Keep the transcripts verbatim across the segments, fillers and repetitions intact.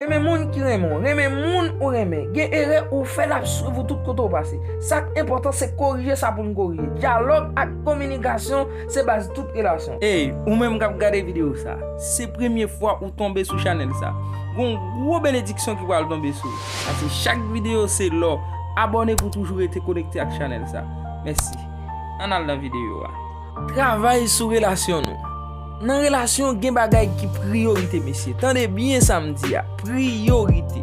Renmen moun ki renmen w, renmen moun ou renmen. Gen erè ou fè, l ap swiv ou tout kote w pase. Sa k enpòtan se korije sa pou n korije. Dyalòg ak kominikasyon se baz tout relasyon. Ey, ou menm k ap gade videyo sa, se premye fwa ou tonbe sou chanèl sa, gon gwo benediksyon ki pral tonbe sou ou. Paske chak videyo se lò. Abòne pou toujou rete konekte ak chanèl sa. Mèsi. Ann al nan videyo a. Travay sou relasyon nou. Nan relasyon, gen bagay ki priyorite, mesye. Tande byen sa m di a, priyorite.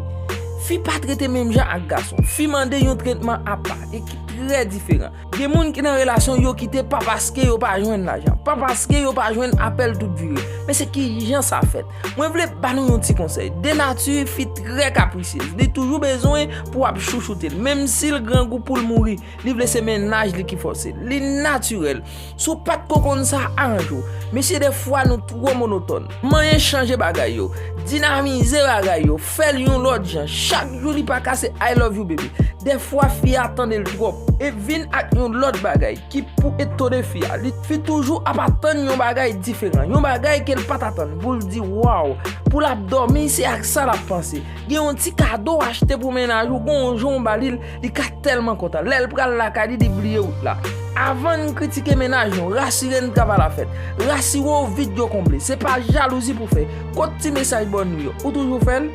Fi pa trete menm jan ak gason. Fi mande yon tretman apa e ki trè diferan. Gen moun ki nan relasyon, yo kite pa paske yo pa jwenn lajan, pa paske yo pa jwenn apèl tout vire. Men se ki jan sa fèt. Mwen vle ba nou yon ti konsèy. De nati, fi trè kaprisyez. Li toujou bezwen pou w ap chouchoute l, menm si l grangou pou l mouri. Li vle se mennaj li ki fòse l. Li natirèl. Si w pa t ko konn sa, aranje w. Mesye, defwa nou twò monotòn. Manyen chanje bagay yo. Dinamize bagay yo. Fè l yon lòt jan. Chak jou li pa ka se I love you, baby. Defwa fi a tande l twòp e vin ak yon lòt bagay ki pou etone fi a. Li, fi toujou ap atann yon bagay diferan. Yon bagay ke l pa t atann pou l di waw. Pou l ap dòmi, se ak sa l ap panse. Gen yon ti kado w achte pou mennaj ou, gon yon jan w ba li l, li ka tèlman kontan. Lè l pral lakay li, li bliye wout la. Avan n kritike mennaj nou, rasire n travay la fèt. Rasire w vit yo konble. Se pa jalouzi pou fè. Kot ti mesaj bòn nou yo? Ou toujou fè l?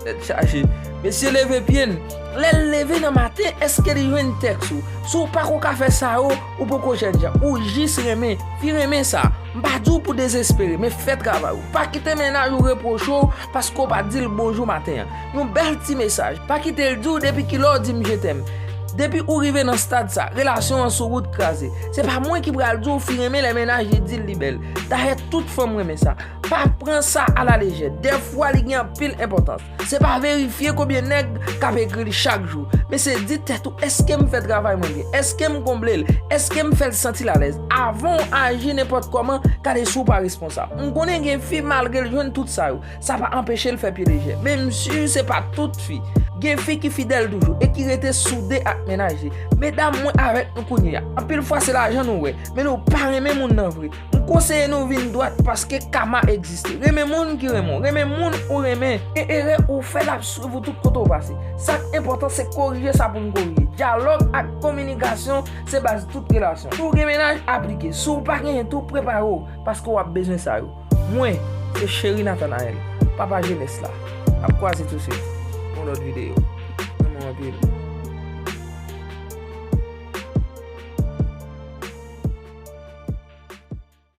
Tèt chaje. Mesye leve pye n. Lè l leve nan maten, èske li jwenn tèks ou? Si w pako ka fè sa yo, ou poko jènjan. Ou jis renmen. Fi renmen sa. M pa di w pou dezespere, men fè travay ou. Pa kite mennaj ou repwoche w paske w pa di l bonjou maten an. Yon bèl ti mesaj. Pa kite l di w depi kilè w di m je t'aime. Depi ou rive nan stad sa, relasyon an sou wout kraze. Se pa mwen ki pral di w fi renmen lè mennaj li di l li bèl. Dayè, tout fanm renmen sa. Pa pran sa alalejè. Dèfwa, li gen anpil enpòtans. Se pa verifye konbyen nèg k ap ekri li chak jou, men se di tèt ou, èske m fè travay mwen byen? Èske m konble l? Èske m fè l santi l alèz? Avan w aji nenpòt kòman, gade si w pa responsab. M konnen gen fi, malgre l jwenn tout sa yo, sa pa anpeche l fè pye lejè. Men m si se pa tout fi. Gen fi ki fidèl toujou e ki rete soude ak mennaj li. Medam, mwen avèk nou kounye a. Anpil fwa se lajan nou wè, men nou pa renmen moun nan vre. M konseye nou vin dwat paske kama egziste. Renmen moun ki renmen w, renmen moun ou renmen. Gen erè ou fè, l ap swiv ou tout kote w pase. Sa k enpòtan se korije sa pou n korije. Dyalòg ak kominikasyon se baz tout relasyon. Si w gen mennaj, aplike. Si w pa genyen tou, prepare w paske w ap bezwen sa yo. Mwen, se Cheri Nathanael, papa jenès la. N ap kwaze touswit pou yon lòt videyo. Renmen w anpil.